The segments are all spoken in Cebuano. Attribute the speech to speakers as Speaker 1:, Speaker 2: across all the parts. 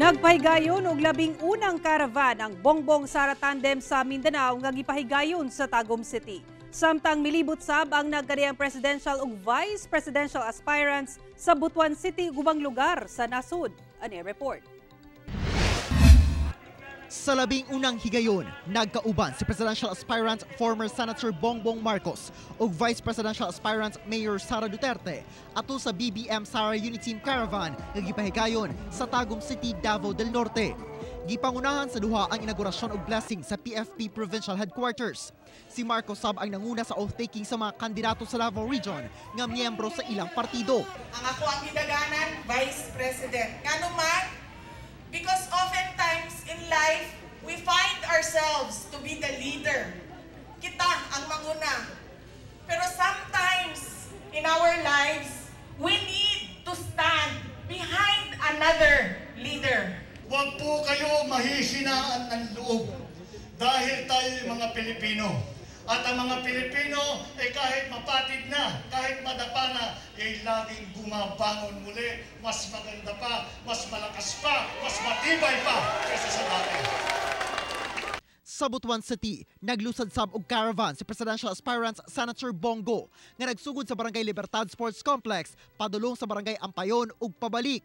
Speaker 1: Nagpahigayon og 11 na caravan ang Bongbong Sara Tandem sa Mindanao nga gipahigayon sa Tagum City. Samtang milibot sab ang nagkadiyang presidential ug vice presidential aspirants sa Butuan City ug ubang lugar sa nasud. Ani report.
Speaker 2: Sa 11 na higayon, nagkauban si presidential aspirant former Senator Bongbong Marcos ug vice presidential aspirant Mayor Sara Duterte atol sa BBM Sara Uniteam Caravan nga gipahigayon sa Tagum City, Davao del Norte. Gipangunahan sa duha ang inaugurasyon og blessing sa PFP Provincial Headquarters. Si Marcos sab ang nanguna sa oath-taking sa mga kandidato sa Davao Region nga miyembro sa ilang partido.
Speaker 3: Ang ako ang gidaganan, Vice President. Ngano man, because oftentimes in life, we find ourselves to be the leader. Kita ang manguna. Pero sometimes in our lives, we need to stand behind another leader.
Speaker 4: Huwag po kayo mahihinaan ng loob dahil tayo mga Pilipino. At ang mga Pilipino ay kahit mapatid na, kahit madapa na, ay laging bumabangon muli. Mas maganda pa, mas malakas pa, mas matibay pa kaysa sa dati.
Speaker 2: Sa Butuan City, naglusad sab og caravan si presidential aspirant Senator Bong Go nga nagsugod sa Barangay Libertad Sports Complex padulong sa Barangay Ampayon ug pabalik.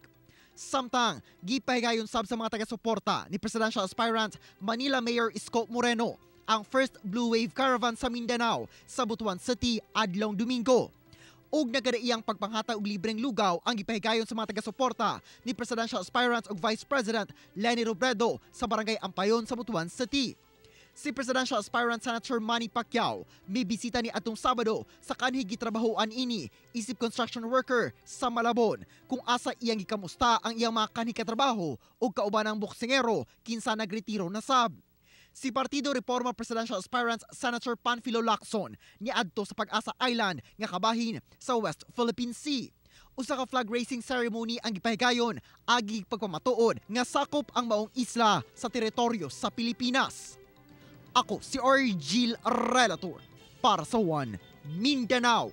Speaker 2: Samtang gipahigayon sab sa mga taga-suporta ni presidential aspirant Manila Mayor Isko Moreno ang first Blue Wave Caravan sa Mindanao sa Butuan City adlong Domingo. Ug nagkadaiyang pagpanghatag og libreng lugaw ang gipahigayon sa mga taga-suporta ni presidential aspirant ug Vice President Leni Robredo sa Barangay Ampayon sa Butuan City. Si presidential aspirant Senator Manny Pacquiao mibisita ni atong Sabado sa kanhi gitrabahoan ini isip construction worker sa Malabon, kung asa iyang gikamusta ang iyang mga kanhi katrabaho ug kaubanang boksingero kinsa nagretiro na sab. Si Partido Reforma presidential aspirant Senator Panfilo Lacson niadto sa Pag-asa Island nga kabahin sa West Philippine Sea. Usa ka flag raising ceremony ang gipahigayon agi pagpamatuod nga sakop ang maong isla sa teritoryo sa Pilipinas. Ako si Argil Relator para sa One Mindanao.